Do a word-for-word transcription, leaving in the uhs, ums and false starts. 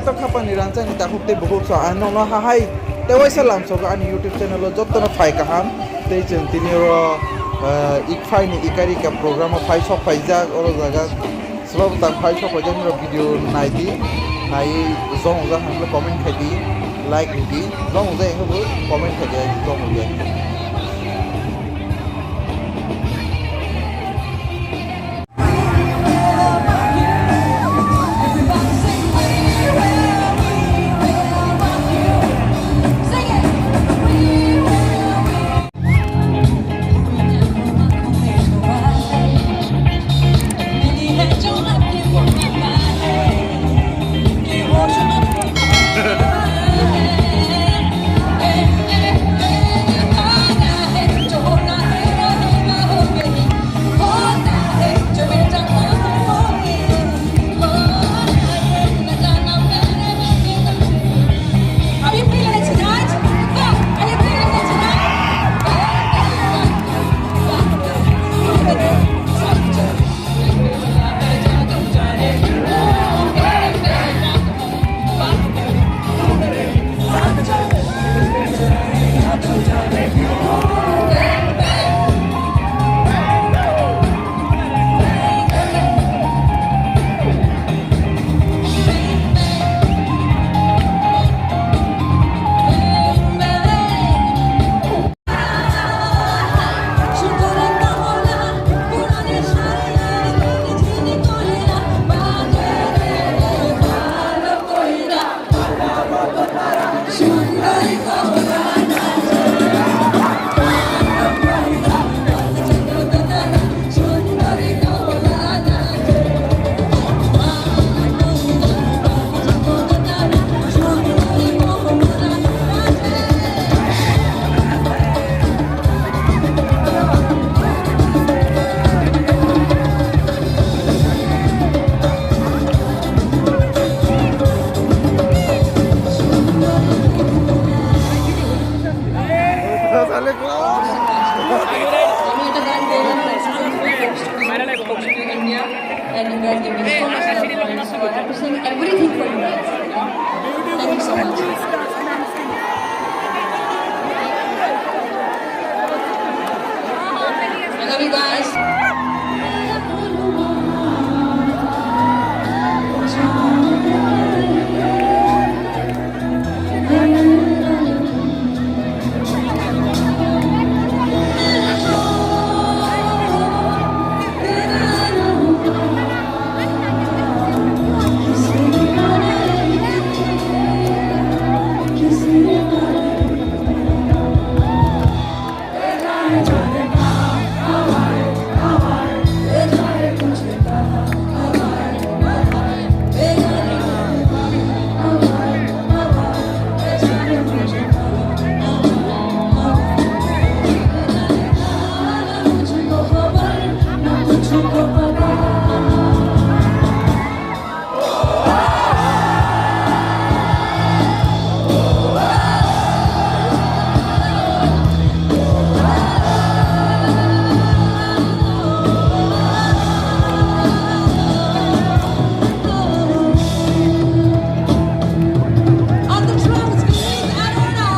Tok khapani rangchakni takhuk tei bukhuk so ang nokno hahai tei waisa lamsogo ani YouTube channel o jottono phai kaham tei chwng tini oro, eh, ik phaini ikarika program o phai sok phaijak oro jaga. Swbabo tang phai sok phaijak nini video naidi, naiwi jong ujak hwnkhai comment khaidi, like ridi, jong ujak hwnkhai bo comment khaidi, jong ujak. India, and you guys give me so much love for it, so I appreciate everything for you guys. Thank you so much. I love you guys. On the drums, we need Aruna.